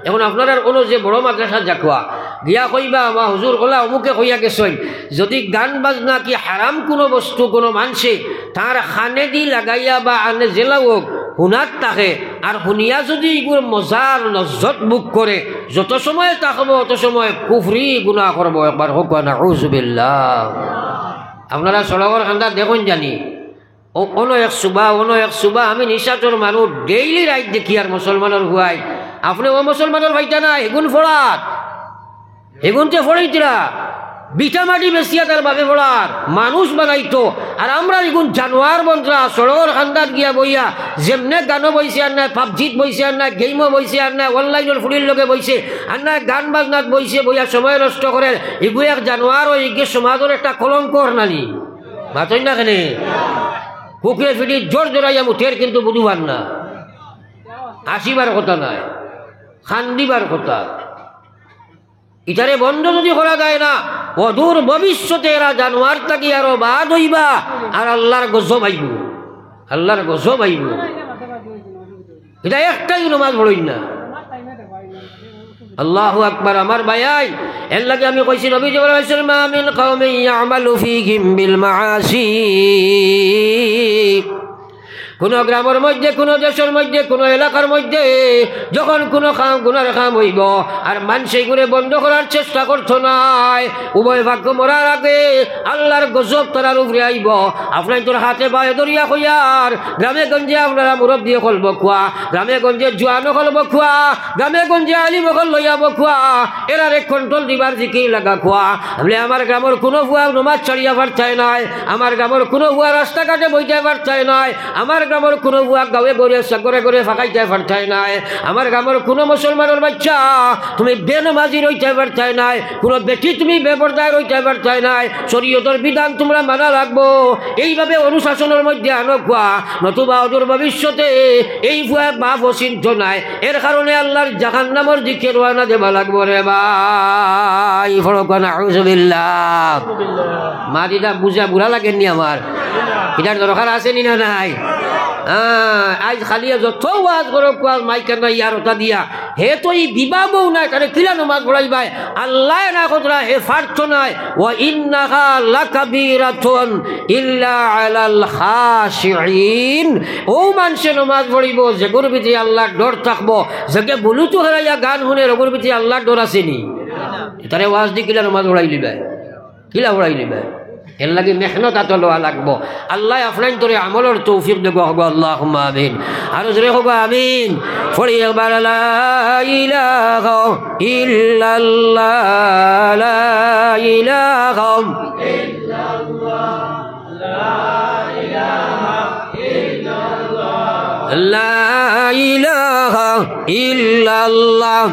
এখন আপনারার অনো যে বড় মাদ্রাসা যাউক্কা, গিয়া কইবা, "বা হুজুর, অলা অমুকে কইয়া গেছইন, যদি গান বাজনা কি হারাম কুনু বস্তু কুনু মানষে তার কানেদি লাগাইয়া বা আনে যেলা অউক হুনাত থাকে, আর হুনিয়া যদি ইগুর মজার লজ্জত ভোগ করে, যত সময় থাকবো অত সময় কুফরি গুনা করবো।" একবার কউক্কা, "নাউজুবিল্লাহ।" আপনারা সড়কর কান্দাত দেখইন জানি, অ-, অনো এক সুবা, অনো এক সুবা, আমি নিশাচর মানুষ, daily রাইত দেখি আর মুসলমানর ফুয়ায়। আপনে অউ মুসলমানর ফাইতা না, হিগুন ফড়ার। হিগুনতে ফড়িতরা। ভিটা মাটি বেচিয়া তার বাপে ফড়ার। মানুষ বানাইতো। আর আমরা হিগুন জানোয়ার বন্দরা, সড়কর কান্দাত গিয়া বইয়া, যেমনে গানো বইছে আর নায়, PUBGত বইছে আর নায়, gameও বইছে আর নায়, onlineর ফুড়ির লগে বইছে আর নায়, গান বাজনাত বইছে, বইয়া সময় নষ্ট করের। ইগু এক জানোয়ার অউ, ইগে সমাজর একটা কলঙ্ক অর না নি। মাতইন না কেনে? কুকুরে ফিটি জোর জোরাইয়া মুতের কিন্তু বুঝবার না। আসিবার কথা নায়, কান্দিবার কথা। ইতারে বন্ধ যদি করা যায় না, অদূর ভবিষ্যতে এরা জানোয়ার থাকি আরো বাদ অইবা, আর আল্লার গজব আইবো, আল্লার গজব আইবো। ইতা একটাইও নমাজ পড়ইন না। আল্লাহু আকবার, আমার ভাইয়াইন। এর লাগি আমি কইছি, নবীজি বলেছেন, "মা মিন কওমিন ইয়ামালু ফীহিম বিল মাআসি।" কুনু গ্রামর মধ্যে, কুনু দেশর মধ্যে, কুনু এলাকার মধ্যে যখন কুনু কাম, গুনার কাম অইবো, আর মানষে ইগুরে বন্ধ করার চেষ্টা করতো নায়, উভয় পক্ষ মরার আগে আল্লার গজব তারার উপরে আইবো। আপনাইনতর হাতে পায়ে ধরিয়া কইয়ার, গ্রামে গঞ্জে আপনারা মুরব্বি অকল বউক্কা, গ্রামে গঞ্জে জুয়ান অকল বউক্কা, গ্রামে গঞ্জে আলিম অকল লইয়া বউক্কা, এরারে control দিবার জিকির লাগাউক্কা। বলে, আমার গ্রামর কুনু ফুয়া নমাজ ছাড়িয়া পারতায় নায়, আমার গ্রামর কুনু ফুয়া রাস্তাঘাটে বইতায় পারতায় নায়, আমার গ্রামর কুনু ফুয়া গাঁওয়ে গড়ে, ঘরে ঘরে ফাকাইতায় পারতায় নায়, আমার গ্রামর কুনু মুসলমানর বাইচ্চা তুমি বেনমাজি রইতায় পারতায় নায়, কুনু বেটি তুমি বেপর্দায় রইতায় পারতায় নায়, শরীয়তর বিধান তুমরা মানা লাগবো। এইভাবে অনুশাসনর মধ্যে আনউক্কা, নতুবা অদূর ভবিষ্যতে এই ফুয়ায় বাপও চিনতো নায়, এর কারণে আল্লার জাহান্নামর দিকে রওয়ানা দেওয়া লাগবো রে ভাই। পড়উক্কা নাউজুবিল্লাহ। মাত ইতা বুঝা বুড়া লাগের নি আমার? ইতার দরকার আছে নি না নাই? হ্যাঁ, আইজ খালি যত ওয়াজ করউক্কা, মাইক কান্দা ইয়ার ওটা দিয়া, হে তো ই বিভাগও নাই, তারে কিলা নমাজ পড়াইবায়? আল্লায় না কররা, হে পারতো নায়। "ওয়া ইন্নাহা লাকাবীরাতুন ইল্লা আলাল খাশিঈন।" অউ মানষে নমাজ পড়িবো, যেগুর ভিতরে আল্লার ডর থাকবো, যেগে Bluetooth হারাইয়া গান হুনের, অগুর ভিতরে আল্লার ডর আছে নি? তারে ওয়াজ দি কিলা নমাজ পড়াইলিবায়? কিলা পড়াইলিবায়? এর লাগি মেহনত আতো লওয়া লাগবো। আল্লায় আপনাইনতরে আমলর তৌফিক দেউক্কা, কউক্কা আল্লাহুম্মা আমিন। আরো জোরে কউক্কা আমিন। পড়ি একবার, লা ইলাহা ইল্লাল্লাহ, লা ইলাহা ইল্লাল্লাহ, লা ইলাহা ইল্লাল্লাহ,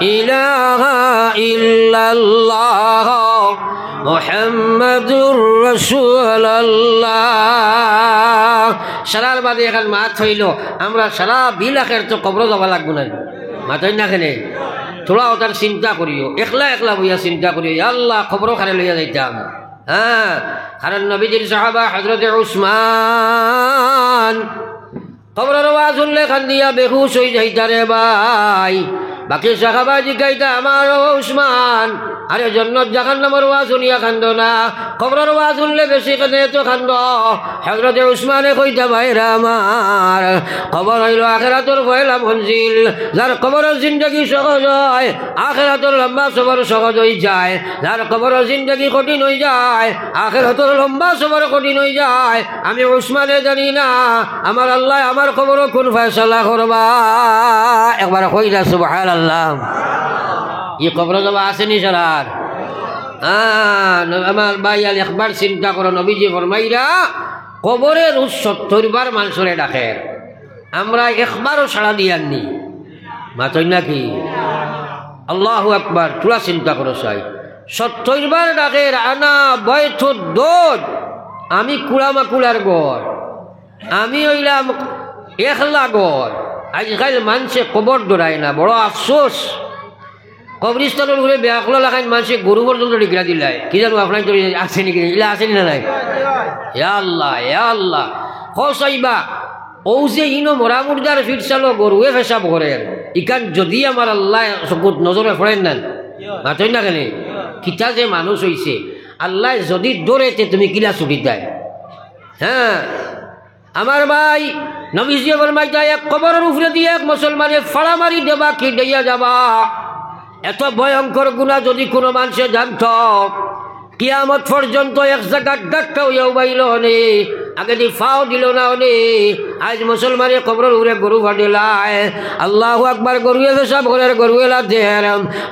ইলাহা ইল্লাল্লাহ, মুহাম্মাদুর রাসূলুল্লাহ। সারার বাদে এখান মাত অইলো, আমরা সারা বিল আখেরাতো কবরো যাওয়া লাগবো না। মাতইন না কেনে? থুড়া ওটার চিন্তা করিও, একলা একলা বইয়া চিন্তা করিও, ইয়া আল্লাহ, কবরো কারে লইয়া যাইতাম। হ্যাঁ, কারণ নবীজির সাহাবা হযরতে উসমান কবরর ওয়াজ হুনলে কান্দিয়া বেহুশ অই যাইতা রে ভাই। বাকি সাহাবায় জিকাইতা, "আমার ও উসমান, আরে জন্নত জাহান্নামর ওয়াজ হুনিয়া কান্দো না, কবরর ওয়াজ হুনলে বেশি কেনে তো কান্দো?" হযরতে উসমানে কইতা, "ভাইরা আমার, কবর অইলো আখেরাতর পয়লা মঞ্জিল। যার কবরর জিন্দেগি সহজ অয়, আখেরাতর লম্বা সফর সহজ অই যায়। যার কবরর জিন্দেগি কঠিন অই যায়, আখেরাতর লম্বা সফর কঠিন অই যায়। আমি উসমানে জানি না, আমার আল্লায় আমার কবরো কুন ফয়সালা করবা।" একবার কইরা সুবহানাল্লাহ। ই কবরো যাওয়া আছে নি সারার? হ্যাঁ, ন-, আমার ভাইয়াইন, একবার চিন্তা করো, নবীজি ফরমাইরা, কবরে রোজ সত্তর বার মানষরে ডাকের, আমরা একবারও সাড়া দিয়ার নি। মাতইন নাকি? আল্লাহু আকবার। থুড়া চিন্তা করো চাই, সত্তইর বার ডাকের, "আনা বয়তুদ্দোদ, আমি কুড়ামাকুড়ার ঘর, আমি অইলাম একলা ঘর।" আইজকাইল মানষে কবর ডরায় না, বড় আফসোস। কবরিস্তানর উপরে বেআক্কলর লাখান মানষে গরু পর্যন্ত ডিগরা দিলায়। কি জানো, আপনার তো আছে নি, ইলা আছে নি না নাই? ইয়া আল্লাহ, ইয়া আল্লাহ। কও চাইবা, অউ যে ইনো মরা মুর্দার ফিট চালো গরুয়ে পেশাব করের, ইখান যদি আমার আল্লায় চকুত নজরে পড়ের না, মাতইন না কেনে? কিতা যে মানুষ অইছে, আল্লায় যদি ডরে তে তুমি কিলা ছুটিতায়? হ্যাঁ, আমার ভাই, নবীজিয়ে ফরমাইতা, এক কবরর উপরেদি এক মুসলমানে ফাড়া মারি দেবা কি ডইয়া যাবা। এত ভয়ঙ্কর গুনা যদি কুনু মানষে জানতো, কিয়ামত পর্যন্ত এক জাগাত ডাক্কা অইয়া উবাইলো অনে, আগেদি ফাও দিলো না অনে। আইজ মুসলমানে কবরর উপরে গরু ফাড়িলায়, আল্লাহু আকবার, গরুয়ে পেশাব করের, গরুয়ে লাত দের।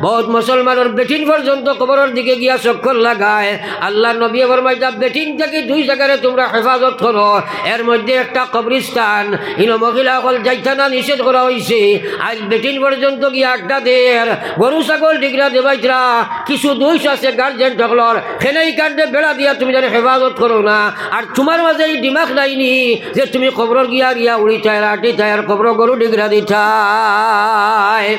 বউত মুসলমানর বেটিন পর্যন্ত কবরর দিকে গিয়া চক্কর লাগায়। আল্লার নবীয়ে ফরমাইতা, বেটিন থাকি দুই জাগারে তুমরা হেফাজত করো, এর মধ্যে একটা কবরিস্তান, ইনো মহিলা অকল যাইতা না, নিষেধ করা অইছে। আইজ বেটিন পর্যন্ত গিয়া আড্ডা দের, গরু ছাগল ডিগরা দেবাইতরা, কিছু দুষ আছে গার্জেন অকলর, হেনে ইখানরে বেড়া দিয়া তুমি যেন হেফাজত করো না। আর তুমার মাঝে ই দিমাগ নাই নি যে তুমি কবরর গিয়া গিয়া উড়িতায়, আটিতায়, আর কবরর গরু ডিগরা দিতায়।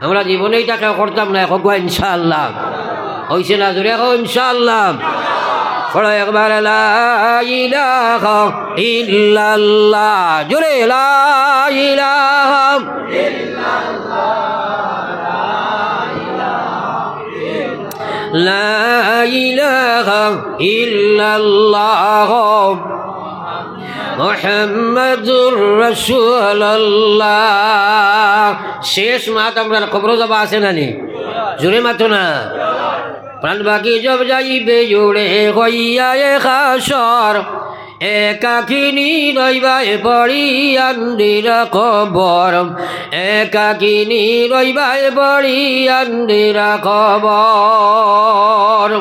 আমরা জীবনে ইতা কেউ করতাম না, কউক্কা ইনশাআল্লাহ। অইছে না? জোরে কও ইনশাআল্লাহ। পড়ো একবার লা ইলাহা ইল্লাল্লাহ। জোরে লা ইলাহা। লা ইলাহা ইল্লাল্লাহ। মুহাম্মাদুর রাসূলুল্লাহ। শেষ মাত আমরার কবরো যাবা আছে না নি? জোরে মাতো না। প্রাণ বাকি সব যাইবে উড়ে হইয়া এ হাশর, একাকিনী রইবায় পড়ি আন্দিরা কবর, একাকিনী রইবায় পড়ি আন্দিরা কবর।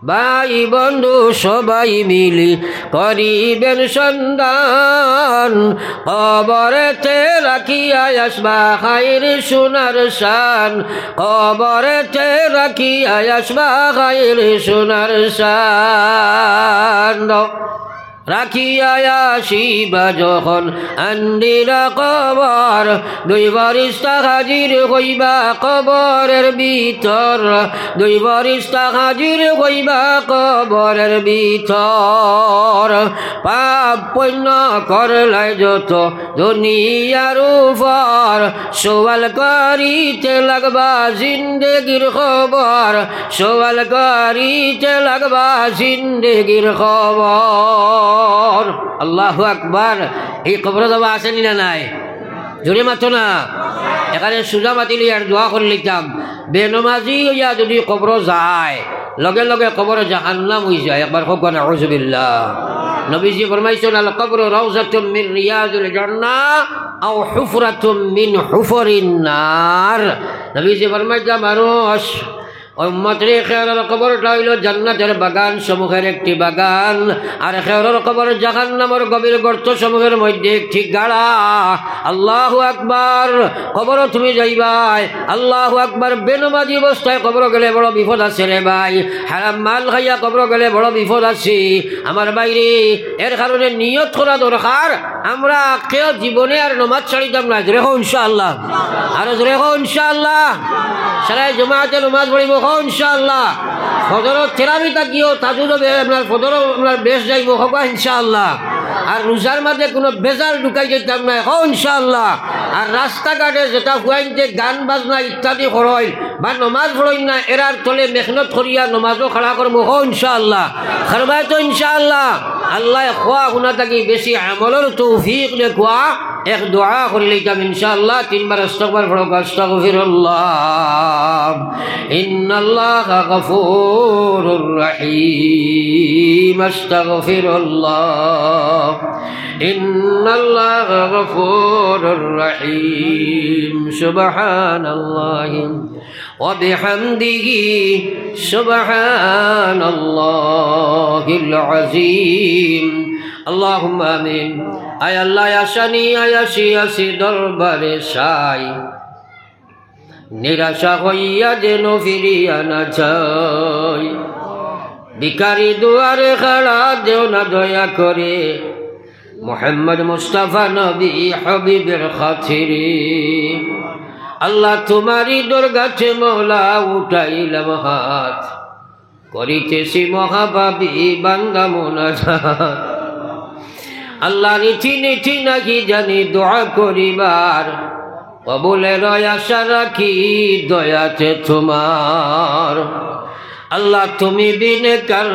ভাই বন্ধু সবাই মিলি করিবেন সন্ধান, কবরেতে রাখিয়া আসবা খাইর সোনার শান, কবরেতে রাখিয়া আসবা খাইর সোনার শান। রাখিয়া আসিবা যখন আন্দিরা কবর, দুই ফিরিস্তা হাজির হইবা কবরের ভিতর, দুই ফিরিস্তা হাজির হইবা কবরের ভিতর। পাপ পুণ্য করলায় যত দুনিয়ার উপর, সওয়াল করিতে লাগবা জিন্দেগির খবর, সওয়াল করিতে লাগবা জিন্দেগির খবর। আল্লাহু আকবার। ই কবরো যাবা আছে নি না নাই? জোরে মাতো না। এখানে সুজা মাতি লইয়া আর দোয়া করি লইতাম। বেনমাজি অইয়া যদি কবরো যায়, লগে লগে কবর জাহান্নাম অইযায়। একবার কউক্কা নাউজুবিল্লাহ। নবীজি ফরমাইছইন, "আল কবরু রাউজাতুম মিন রিয়াদিল জান্নাহ আও হুফরাতুম মিন হুফরিন নার।" নবীজি ফরমাইতা, মানুষ, উম্মতরে, কেউরর কবরটা অইলো জান্নাতের বাগান সমূহের একটি বাগান, আর কেউরর কবর জাহান্নামর গভীর গর্ত সমূহের মধ্যে একটি গাড়া। আল্লাহু আকবার। কবরো তুমি যাইবায়, আল্লাহু আকবার। বেনমাজি অবস্থায় কবরো গেলে বড় বিপদ আছে রে ভাই। হারাম মাল খাইয়া কবরো গেলে বড় বিপদ আছে আমার ভাইরে। এর কারণে নিয়ত করা দরকার, আমরা কেউ জীবনে আর নমাজ ছাড়িতাম না। জোরে কও ইনশাআল্লাহ। আরো জোরে কও ইনশাআল্লাহ। সারা জমাতে নমাজ পড়িমু, কও ইনশাআল্লাহ। ফজরর তেরাবি থাকিও, তাজুদ, আপনার ফজরো আপনার বেশ যাইমু, কউক্কা ইনশাআল্লাহ। আর রোজার মাঝে কুনু ভেজাল ঢুকাই যাইতাম না, কও ইনশাআল্লাহ। আর রাস্তাঘাটে যেটা ফুয়াইন্তে গান বাজনা ইত্যাদি করইন বা নমাজ পড়ইন না, এরার তলে মেহনত করিয়া নমাজো খাড়া করমু, কও ইনশাআল্লাহ। করবায় তো ইনশাআল্লাহ। আল্লায় কওয়া হুনা থাকি বেশি আমলর তৌফিক দেউক্কা। এক দোয়া করি লইতাম ইনশাআল্লাহ। তিনবার আস্তাগফির পড়ো, আস্তাগফিরুল্লাহ। ইন্নাল্লাহা গাফুরুর রাহিম। আস্তাগফিরুল্লাহ। ইন্নাল্লাহা গাফুরুর রাহিম। সুবহানাল্লাহি ওয়া বিহামদিহি, সুবহানাল্লাহিল আযীম। আল্লাহুম্মা আমিন। আয় আল্লাহ, আশা নিয়া আইছি, আইছি দরবারে চাই। নিরাশা হইয়া যেন ফিরিয়া না যাই। ভিখারি দুয়ারে খাড়া, দেও না দয়া করে মোহাম্মদ মুস্তাফা নবী হাবিবের খাতিরে। আল্লাহ, তুমারই দরগাছে মওলা উঠাইলাম হাত, করিতেছি মহাপাপী বান্দা মুনাজাত। আল্লাহ, রীতি নীতি নাকি জানি দোয়া করিবার, কবুলের আশা রাখি দয়াতে তুমার। আল্লাহ, তুমি বিনে কার